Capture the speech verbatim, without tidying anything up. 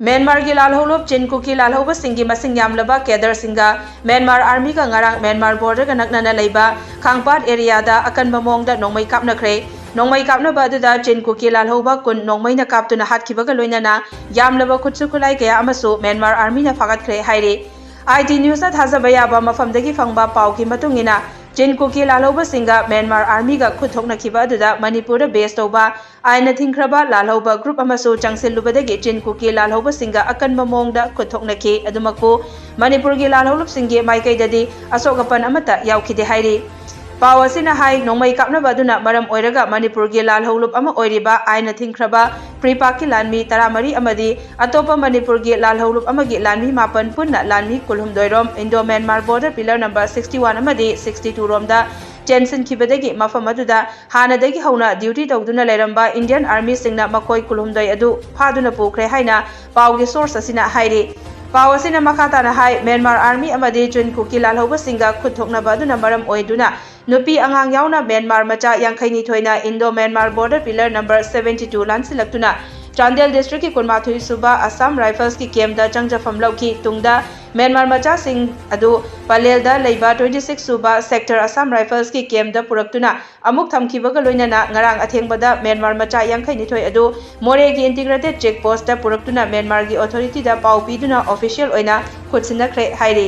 ꯃ꯭ꯌꯥꯟꯃꯥꯔꯒꯤ ꯂꯥꯜꯍꯧꯂꯨꯞ ꯆꯤꯟ ꯀꯨꯀꯤ ꯂꯥꯜꯍꯧꯕꯁꯤꯡꯒꯤ ꯃꯁꯤꯡ ꯌꯥꯝꯂꯕ ꯀꯦꯗꯔꯁꯤꯡꯒ ꯃ꯭ꯌꯥꯟꯃꯥꯔ ꯑꯥꯔꯃꯤꯒ ꯉꯔꯥꯡ ꯃ꯭ꯌꯥꯟꯃꯥꯔ ꯕꯣꯔꯗꯔꯒ ꯅꯛꯅꯅ ꯂꯩꯕ ꯈꯥꯡꯄꯥꯠ ꯑꯦꯔꯤꯌꯥꯗ ꯑꯀꯟꯕ ꯃꯑꯣꯡꯗ ꯅꯣꯡꯃꯩ ꯀꯥꯞꯅꯈ꯭ꯔꯦ꯫ ꯅꯣꯡꯃꯩ ꯀꯥꯞꯅꯕ ꯑꯗꯨꯗ ꯆꯤꯟ ꯀꯨꯀꯤ ꯂꯥꯜꯍꯧꯕ ꯀꯨꯟ ꯅꯣꯡꯃꯩꯅ ꯀꯥꯞꯇꯨꯅ ꯍꯥꯠꯈꯤꯕꯒ ꯂꯣꯏꯅꯅ ꯌꯥꯝꯂꯕ ꯈꯨꯠꯁꯨ ꯈꯨꯠꯂꯥꯏ ꯀꯌꯥ ꯑꯃꯁꯨ ꯃ꯭ꯌꯥꯟꯃꯥꯔ ꯑꯥꯔꯃꯤꯅ ꯐꯥꯒꯠꯈ꯭ꯔꯦ ꯍꯥꯏꯔꯤ꯫ ꯑꯥꯏ ꯇꯤ ꯅ꯭ꯌꯨꯁꯅ ꯊꯥꯖꯕ ꯌꯥꯕ ꯃꯐꯝꯗꯒꯤ ꯐꯪꯕ ꯄꯥꯎꯒꯤ ꯃꯇꯨꯡ ꯏꯟꯅ, ꯆꯤꯟ ꯀꯨꯀꯤ ꯂꯥꯜꯍꯧꯕꯁꯤꯡꯒ ꯃ꯭ꯌꯥꯟꯃꯥꯔ ꯑꯥꯔꯃꯤꯒ ꯈꯨꯠ ꯊꯣꯛꯅꯈꯤꯕ ꯑꯗꯨꯗ ꯃꯅꯤꯄꯨꯔꯗ ꯕꯦꯁ ꯇꯧꯕ ꯑꯥꯏꯟꯅ ꯊꯤꯡꯈ꯭ꯔꯕ ꯂꯥꯜꯍꯧꯕ ꯒ꯭ꯔꯨꯞ ꯑꯃꯁꯨ ꯆꯪꯁꯤꯜꯂꯨꯕꯗꯒꯤ ꯆꯤꯟ ꯀꯨꯀꯤ ꯂꯥꯜꯍꯧꯕꯁꯤꯡꯒ ꯑꯀꯟꯕ ꯃꯑꯣꯡꯗ ꯈꯨꯠ ꯊꯣꯛꯅꯈꯤ꯫ ꯑꯗꯨꯃꯛꯄꯨ ꯃꯅꯤꯄꯨꯔꯒꯤ ꯂꯥꯜꯍꯧꯂꯨꯞꯁꯤꯡꯒꯤ ꯃꯥꯏꯀꯩꯗꯗꯤ ꯑꯁꯣꯛ ꯑꯄꯟ ꯑꯃꯠꯇ ꯌꯥꯎꯈꯤꯗꯦ ꯍꯥꯏꯔꯤ꯫ ꯄꯥꯎ ꯑꯁꯤꯅ ꯍꯥꯏ, ꯅꯣꯡꯃꯩ ꯀꯥꯞꯅꯕ ꯑꯗꯨꯅ ꯃꯔꯝ ꯑꯣꯏꯔꯒ ꯃꯅꯤꯄꯨꯔꯒꯤ ꯂꯥꯜꯍꯧꯂꯨꯞ ꯑꯃ ꯑꯣꯏꯔꯤꯕ ꯑꯥꯏꯟꯅ ꯊꯤꯡꯈ꯭ꯔꯕ ꯄ꯭ꯔꯤꯄꯥꯛꯀꯤ ꯂꯥꯟꯃꯤ ꯇꯔꯥꯃꯔꯤ ꯑꯃꯗꯤ ꯑꯇꯣꯞꯄ ꯃꯅꯤꯄꯨꯔꯒꯤ ꯂꯥꯜꯍꯧꯂꯨꯞ ꯑꯃꯒꯤ ꯂꯥꯟꯃꯤ ꯃꯥꯄꯟ ꯄꯨꯟꯅ ꯂꯥꯟꯃꯤ ꯀꯨꯟꯍꯨꯝꯗꯣꯏ ꯔꯣꯝ Indo Myanmar border pillar number sixty one ꯑꯃꯗꯤ ꯁꯤꯛꯁꯇꯤ ꯇꯨ ꯔꯣꯝꯗ ꯆꯦꯟꯁꯤꯟꯈꯤꯕꯗꯒꯤ ꯃꯐꯝ ꯑꯗꯨꯗ ꯍꯥꯟꯅꯗꯒꯤ ꯍꯧꯅ ꯗ꯭ꯌꯨꯇꯤ ꯇꯧꯗꯨꯅ ꯂꯩꯔꯝꯕ ꯏꯟꯗꯤꯌꯟ ꯑꯥꯔꯃꯤꯁꯤꯡꯅ ꯃꯈꯣꯏ ꯀꯨꯟꯍꯨꯝꯗꯣꯏ ꯑꯗꯨ ꯐꯥꯗꯨꯅ ꯄꯨꯈ꯭ꯔꯦ ꯍꯥꯏꯅ ꯄꯥꯎꯒꯤ ꯁꯣꯔꯁ ꯑꯁꯤꯅ ꯍꯥꯏꯔꯤ꯫ ꯄꯥꯎ ꯑꯁꯤꯅ ꯃꯈꯥ ꯇꯥꯅ ꯍꯥꯏ, ꯃ꯭ꯌꯥꯟꯃꯥꯔ ꯑꯥꯔꯃꯤ ꯑꯃꯗꯤ ꯆꯤꯟ ꯀꯨꯀꯤ ꯂꯥꯜꯍꯧꯕꯁꯤꯡꯒ ꯈꯨꯠ ꯊꯣꯛꯅꯕ ꯑꯗꯨꯅ ꯃꯔꯝ ꯑꯣꯏꯗꯨꯅ ꯅꯨꯄꯤ ꯑꯉꯥꯡ ꯌꯥꯎꯅ ꯃ꯭ꯌꯥꯟꯃꯥꯔ ꯃꯆꯥ ꯌꯥꯡꯈꯩ ꯅꯤꯊꯣꯏꯅ Indo Myanmar border pillar number seventy two ꯂꯥꯟꯁꯤꯜꯂꯛꯇꯨꯅ ꯆꯥꯟꯗꯦꯜ ꯗꯤꯁꯇ꯭ꯔꯤꯛꯀꯤ ꯀꯨꯟꯃꯥꯊꯣꯏ ꯁꯨꯕ ꯑꯁꯥꯝ ꯔꯥꯏꯐꯜꯁꯀꯤ ꯀꯦꯝꯞꯇ ꯆꯪꯖꯐꯝ ꯂꯧꯈꯤ꯫ ꯇꯨꯡꯗ ꯃ꯭ꯌꯥꯟꯃꯥꯔ ꯃꯆꯥꯁꯤꯡ ꯑꯗꯨ ꯄꯂꯦꯜꯗ ꯂꯩꯕ ꯇ꯭ꯋꯦꯟꯇꯤ ꯁꯤꯛꯁ ꯁꯨꯕ ꯁꯦꯛꯇꯔ ꯑꯁꯥꯝ ꯔꯥꯏꯐꯜꯁꯀꯤ ꯀꯦꯝꯞꯇ ꯄꯨꯔꯛꯇꯨꯅ ꯑꯃꯨꯛ ꯊꯝꯈꯤꯕꯒ ꯂꯣꯏꯅꯅ ꯉꯔꯥꯡ ꯑꯊꯦꯡꯕꯗ ꯃ꯭ꯌꯥꯟꯃꯥꯔ ꯃꯆꯥ ꯌꯥꯡꯈꯩ ꯅꯤꯊꯣꯏ ꯑꯗꯨ ꯃꯣꯔꯦꯒꯤ ꯏꯟꯇꯤꯒ꯭ꯔꯦꯇꯦꯗ ꯆꯦꯛ ꯄꯣꯁꯇ ꯄꯨꯔꯛꯇꯨꯅ ꯃ꯭ꯌꯥꯟꯃꯥꯔꯒꯤ ꯑꯣꯊꯣꯔꯤꯇꯤꯗ ꯄꯥꯎ ꯄꯤꯗꯨꯅ ꯑꯣꯐꯤꯁꯤꯌꯦꯜ ꯑꯣꯏꯅ ꯈꯨꯠꯁꯤꯟꯅꯈ꯭ꯔꯦ ꯍꯥꯏꯔꯤ꯫